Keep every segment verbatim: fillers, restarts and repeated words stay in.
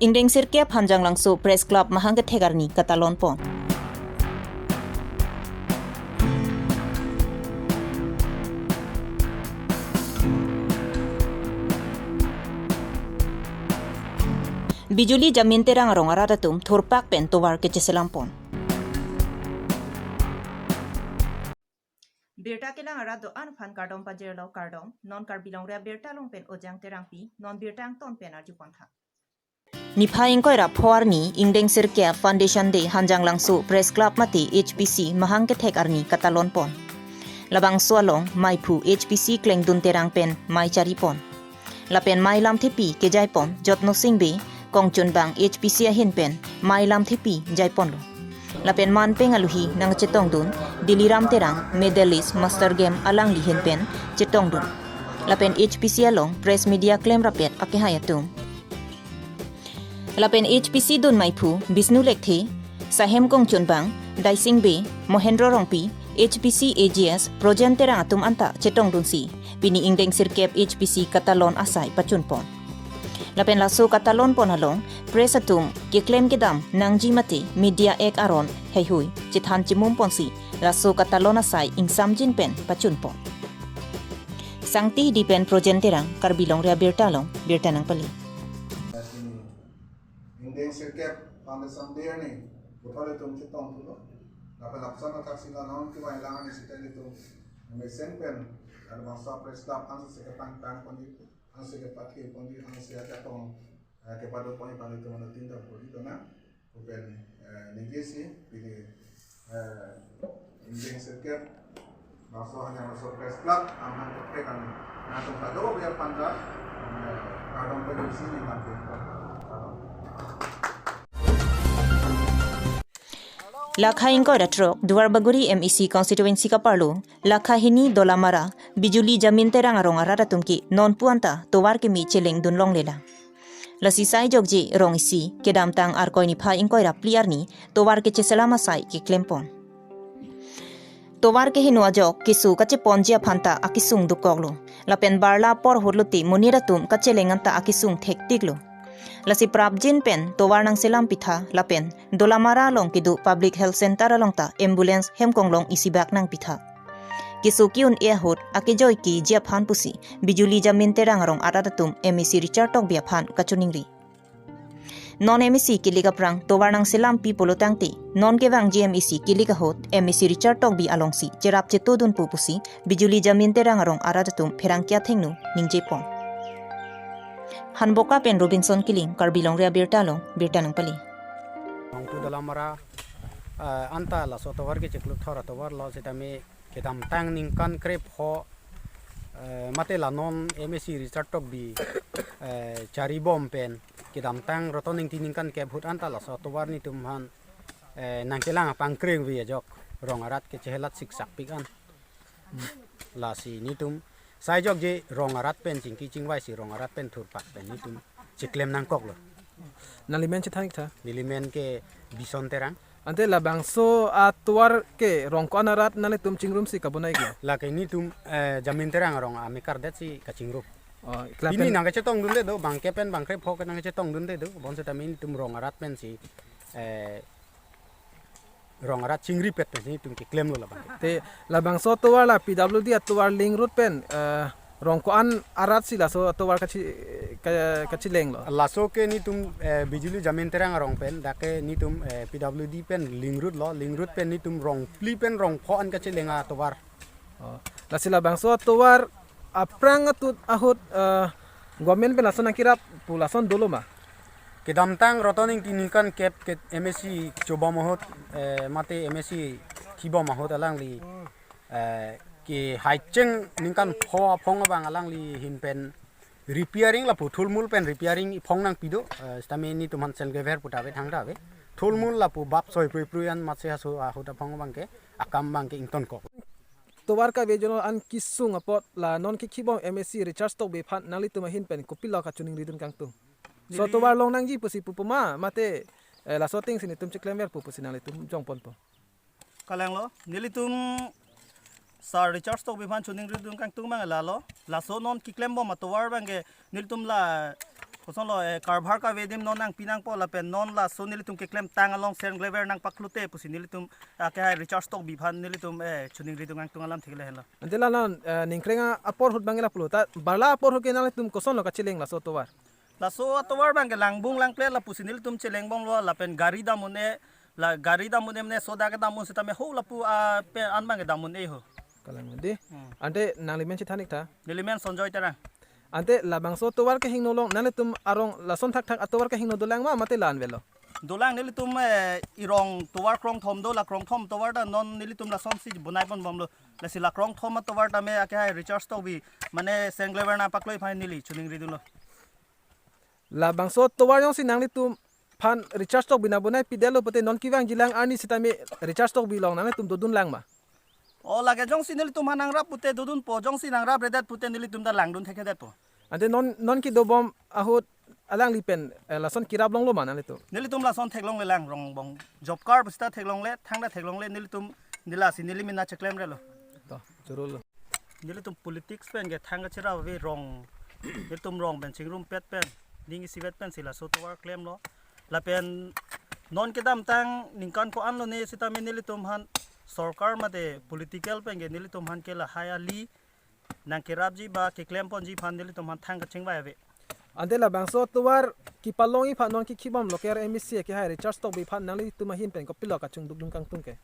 Ingdeng sirkep Hanjanglangso Press Club mahang kethek arni katalon pon. Bijuli Jamin Terang arong arat atum thurpak pen tovar kecheselam pon. Birta kelang arat do-an aphan kardom pajirlo, kardom. Non Karbi Longri Abirta along pen Ojang Terangpi, non birta angton pen arju pon tha. Niphai ingkoi ra pho arni Ingdeng sirkep Foundation Day Hanjanglangso Press Club mate H P C mahang kethek arni katalon pon. Labangso along maiphu H P C Klengdun Terang pen mai chari pon. Lapen mai lamthepi kejai pon Jotno Sing Bey, kongchunbang H P C ahin pen mai lamthepi jai ponlo. Lapen manpeng aluhi nangchetongdun Diliram Terang, medalist Master Game alangli ahin pen chetongdun. Lapen H P C along press media klem rapet akehai atum. Lapen H P C dun maiphu Bishnu Lekthe, sahem kongchunbang Daising Bey, Mohendro Rongpi, H P C A G S Projen Terang atum anta chetongdunsi pini ingdeng sirkep H P C katalon asai pachun pon. Lapen laso katalon pon along press atum keklem kedam nangji mate Media Act aron heihui chethan chimum ponsi laso katalon asai ingsamjin pen pachun pon. Sangti Hidi pen Projen Terang, Karbi Longri Abirta along birta nangpale. Ingdeng sirkep Foundation Day arni, buthor itum chetong pulo. Lapen lapuson athaksi la non kevangji lang arni sita itum mesen pen, lapen bangso press club angse kepangtang ponji, angse kepathe ponji, angse aketong, eh, kepado ponji pen itum ano tinta ponji dona. Lapen, eh, ningje si, pini, eh, Ingdeng sirkep, bangso Hanjanglangso Press Club, amahang kethek arni, nangtum kadokave aphan ta, eh, kardom pajirsi ning lampi. Kardom. Lakha ingkoi ra throk, Duarbagori M A C constituency kaparlo, lakha hini Dolamara, Bijuli Jamin Terang arong arat atum ke non pu anta tovar keme chelengdun longlelang. Lasi sai jokje rong isi, kedamtang Arkoi niphai ingkoi ra phli arni, tovar kecheselam asai keklem pon. Tovar keheno ajok keso kacheponji aphan ta akesung dokoklo. Lapen barla apor ahut lote monit atum kacheleng anta akesung thektiklo. Lasi prapjin pen tovar nangselam pitha lapen Dolamara along kedo Public Health Center along ta ambulance hemkonglong isi bak nangpitha. Keso ke-un-e ahut akejoi keji aphan pusi Bijuli Jamin Terang arong arat atum M A C Richard Tokbi aphan kachiningri. Non M A C kilik aphrang tovar nangselampi pulo tangte, non kevangji M A C kilik ahut M A C Richard Tokbi alongsi cherap chetodun pu pusi Bijuli Jamin Terang arong arat atum pherangke athengno ningje pon. Hanboka pen Robinson Kiling, Karbi Longri Abirta along birta nangpale. Nongtu Dolamara, eh, anta laso tovar ke chiklo thora tovar lo sitame kedamtang ningkan krepho, eh, mate la non M A C Richard Tokbi, eh, chari bom pen kedamtang Roton Ingti ningkan kep ahut anta laso tovar netum aphan, eh, nangkelang apangkreng ave ajok rong arat kechehelat siksak pik an. Lasi netum sai jokje rong arat pen chingki chingvai si rong arat pen thurpak pen netum chiklem nangkoklo. Nangli men chethan ik tha? Neli men ke Bison Terang. Ante labangso atovar ke rong ko-an arat nanglitum chingrumsi kabonai ke? Lake netum, eh, Jamin Terang arong amekar det si kachingrum. Oh, pini lapen nangkachetongdunde do, bangke pen bangkrepho ke nangkachetongdunde do, bonseta netum rong arat pensi, eh, rong arat chingripet pensi netum keklemlo labang. Te labangso atovar la P W D atovar link road pen, eh, rong ko-an arat si laso atovar kachi, ka, kachilenglo? Laso ke netum, eh, Bijuli Jamin Terang arong pen, dak ke netum, eh, P W D pen link road lo, link road pen netum rong phli pen rong pho an kachileng atovar. Oh. Lasi labangso atovar aphrang atut ahut, eh, government pen lason nangkerap pu lason dolo ma? Kedamtang Roton Ingti ningkan kep ke M A C chobom ahut, eh, mate M A C thibom ahut alangli, eh, kehaicheng ningkan pho aphong abang alangli ahin pen repairing lapu thulmul pen repairing iphong nangpi do, eh, sitame netum aphan sel kever puta ave thangta ave. Thulmul lapu bap soi prui prui an matse haso ahut aphong abang ke akam abang ke ingtonkok. Tovar kave jonor an kesung apot la non kekhibom M A C Richard Tokbi aphan nanglitum ahin pen kopilo kachiningridun kangtung? So neli tovar long nangji pusi pupo ma, mate, eh, laso atengsi netum chiklemver pu pusi nanglitum jongponpo? Kalanglo, nelitum Sir Richard Tokbi aphan chiningridun kangtung abang lalo, laso non keklembom atovar abang ke nelitum la Kosonlo, eh, karbhar kave adim non nangpi nangpo lapen non laso nelitum keklemtang along senglever nangpaklute pusi nelitum, ah, ke hai Richard Tokbi aphan nelitum, eh, choningridun kangtung alam thik le henlo. Ante la non, eh, ningkreng apor ahut abang ke lapulo ta, barla apor ahut ke nanglitum kosonlo kacheleng laso atovar? Laso atovar abang ke langbung langple lapusi nelitum chelengbomlo lapen gari dam un-e, la gari dam un-e mane soda kedam un sitame ho lapu, ah, pen an abang ke dam un-e ho. Kalang di. Hmm. Ante nangli men chethan ik tha? Neli men Sonjoy Terang. Ante labangso atovar kehingno along nanglitum arong lason thakthak atovar kehingno dolang ma mate la-an avelo? Dolang, nelitum, eh, erong tovar krongthom do, la krongthom atovar ta non nelitum lasonsi bonai ponbomlo. Lasi la krongthom atovar tame ake hai Richard Tokbi mane senglever nangpakloi aphan neli choningridunlo. Labangso atovar jongsi nanglitum aphan Richard Tokbi nang bonai pidetlo pute non kevangjilang arni sitame Richard Tokbi along nanglitum dodunlang ma? O, lake jongsi nelitum aphan nangrap pute dodunpo, jongsi nangrapre det pute nelitum ta langdun thekthedetpo. Ante non, non kedobom ahut alangli pen, eh, lason kerap longlo ma nanglitum? Nelitum lason theklonglelang, rong bong job card pusita theklongle, thangta theklongle, nelitum neli lasi neli min nangcheklemrelo. To, chorolo. Nelitum politics pen ke thang kacherap ave, rong, nelitum rong pen chingrumpet pen, ning isivet pensi laso atovar klemlo. Lapen non kedamtang ningkan ko-an lone sitame nelitum aphan sorkar mate political pen ke nelitum aphan ke lahai ali nangkerapji ba keklemponji aphan nelitum aphan thang kachingvai ave. Ante labangso atovar kepalongji aphan non kekhibom local M A C ke hai Richard Tokbi aphan nanglitum ahin pen kopilo kachongdukdun kangtung ke?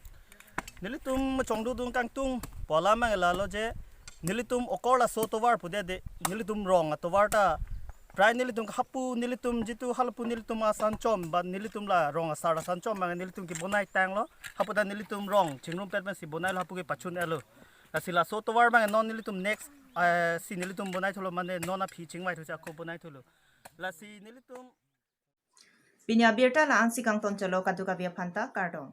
Nelitum chongdukdun kangtung pu alam abang lalo je nelitum okor laso atovar pudet de, nelitum rong atovar ta prai nelitum hapu nelitum jitu halapu nelitum asanchom ba nelitum la rong asar asanchom abang nelitum kebonaitanglo, hapu ta nelitum rong chingrumpet pensi bonailo, hapu ke pachun-etlo. Lasi laso atovar abang non nelitum next, eh, si nelitum bonaithulo mane non aphi chingvaithusi ako bonaithulo. Lasi nelitum. Pini abirta la-ansi kangtonchotlo, kadokave aphanta kardom.